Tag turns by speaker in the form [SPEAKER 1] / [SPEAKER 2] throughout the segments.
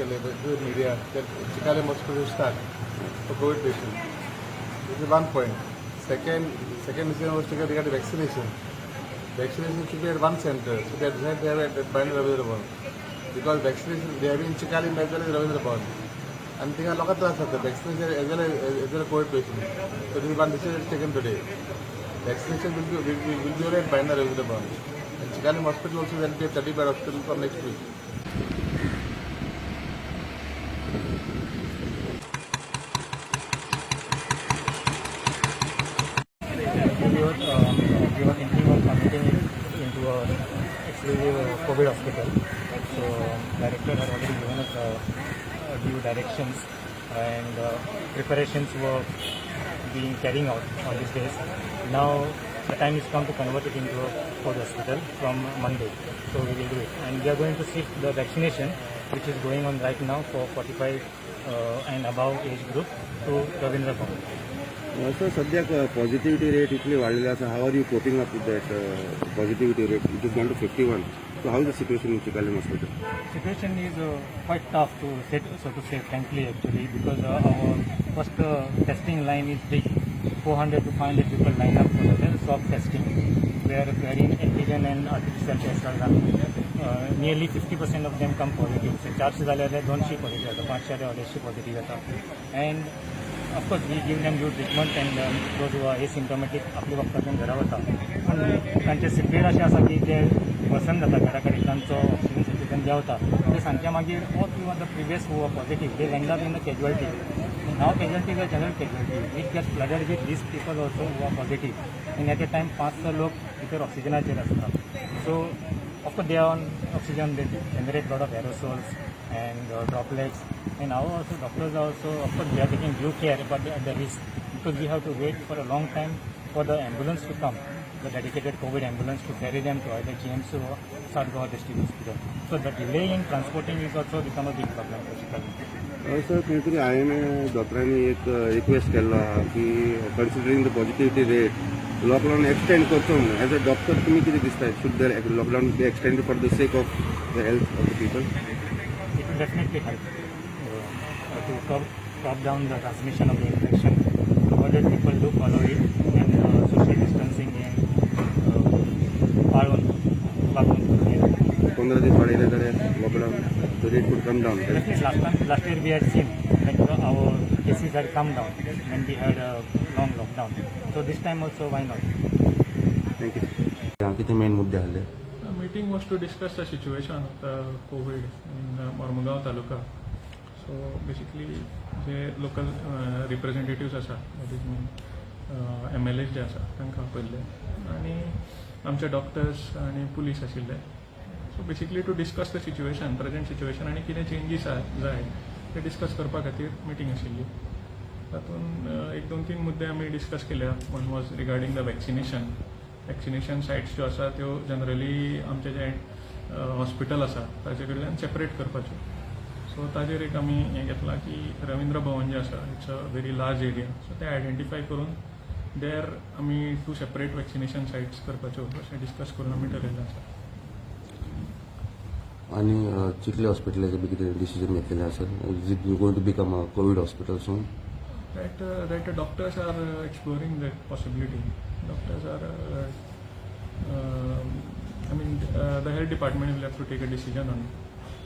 [SPEAKER 1] केले media that Chicalim Hospital start for COVID patient. This is one point. Second decision was taken regarding vaccination. Vaccination should be at one center, so they decided to have it at Baina Ravindra Bhavan. Because vaccination, they have in Chicalim as well as Ravindra Bhavan. आणि थिंगा लोकांक त्रास जाता vaccination as well COVID patient. So this one decision taken today. Vaccination will be at Baina Ravindra Bhavan. And Chicalim Hospital also will be a 30 bed hospital from next week.
[SPEAKER 2] We were thinking of converting it into a exclusive COVID hospital. So director had already given us due directions and preparations were being carrying out on these days. Now the time is come to convert it into a COVID hospital from Monday. So we will do it. And we are going to shift the vaccination, which is going on right now for 45 and above age group, to Ravindra Bhavan.
[SPEAKER 3] Sir, सद्याक positivity rate इतली वाडलेली आसा. How are you coping up with that positivity rate? It is gone to 51. So how is the situation in Chicalim Hospital?
[SPEAKER 2] Situation is quite tough to say, so to say, frankly, actually, because our first testing line is big. 400 to 500 people line up for the swab testing, where wherein antigen and artificial tests are done. Nearly 50% of them come positive. So चारशे जाल्यार जाल्यार 200 positive जाता, 500 जाल्यार 250 positive जाता. And of course we give them due treatment and those who are asymptomatic आपले वखदां घेवन घरा वता. पूण तांचे सिवियर अशें आसा की ते वर्सन जाता घरा कडेन, तांचो ऑक्सिजन सॅच्युरेशन देंवता. ते सांजच्या मागीर all even the previous who are positive, they land up in the casualty. Now casualty is a general casualty which gets flooded with these people also who are positive, and at a time पांच स लोक भितर ऑक्सिजनाचेर आसता. So of course they are on oxygen, they generate lot of aerosols and droplets, and our also doctors are also, of course they are taking due care, but at the risk, because we have to wait for a long time for the ambulance to come, the dedicated COVID ambulance to ferry them to either GMC or South Goa District Hospital. So the delay in transporting is also become a big problem for Chicalim.
[SPEAKER 3] Sir, खंय तरी हांवें डॉक्टरांनी एक request केल्लो आहा की considering the positivity rate, lockdown extend करचो म्हणून. एज अ डॉक्टर तुमी कितें दिसता, should the lockdown be extend for the sake of the health of the people?
[SPEAKER 2] It will definitely help to curb down the transmission of the infection, provided people do follow it and social distancing and पाळून वागणूक करूया.
[SPEAKER 3] 15 दीस वाडयले जाल्यार lockdown, the rate could come down?
[SPEAKER 2] Definitely, last time, last year we had seen that our cases had come down when we had a long lockdown. So this time also, why not?
[SPEAKER 3] Thank you. कितें main मुद्दे आहले?
[SPEAKER 4] The meeting was to discuss the situation of the COVID in Mormugao taluka. So basically, J local representatives आसा, that is mean MLAs जे आसा, तांकां आपयल्ले आनी आमचे doctors आनी पुलीस आशिल्ले. So basically to discuss the situation, present situation आनी कितें चेंजीस जाय ते डिस्कस करपा खातीर मिटींग आशिल्ली. तातूंत एक दोन तीन मुद्दे आमी डिस्कस केल्या. One was regarding the vaccination sites ज्यो आसा त्यो जनरली आमचे जे हॉस्पिटल आसा ताजे कडल्यान सेपरेट करपाच्यो. सो ताजेर एक आमी हें घेतलां की रवींद्र भवन जें आसा, it's a very large area, so तें आयडेंटिफाय करून देर आमी टू सेपरेट वॅक्सिनेशन सायट्स करपाच्यो अशें डिस्कस करून आमी ठरयल्लें आसा.
[SPEAKER 3] आनी चिखले हॉस्पिटलाचें बी कितें डिसिजन घेतलेलें आसा? Is it going to become a COVID hospital soon?
[SPEAKER 4] That the doctors are exploring that possibility. Doctors are, I mean, the health department will have to take a decision on it.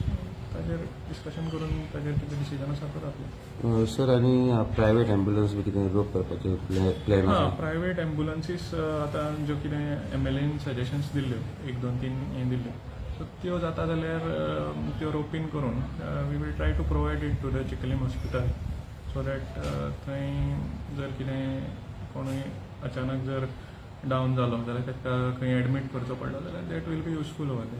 [SPEAKER 4] So, ताजेर discussion करून ताजेर कितें decision आसा तो जातलें.
[SPEAKER 3] Sir, आनी private ambulance बी कितें रोप करपाचें प्लॅन
[SPEAKER 4] हां.
[SPEAKER 3] आसा?
[SPEAKER 4] प्रायवेट एम्बुलन्सीस आतां ज्यो कितें एमएलएन सजेशन्स दिल्ल्यो, एक दोन तीन हें दिल्ल्यो, सो त्यो जाता जाल्यार त्यो रोपीन करून we will try to provide it to the Chicalim Hospital so that थंय जर कितें कोणूय अचानक जर डावन जालो जाल्यार ताका खंय एडमीट करचो पडलो जाल्यार that will be useful over there.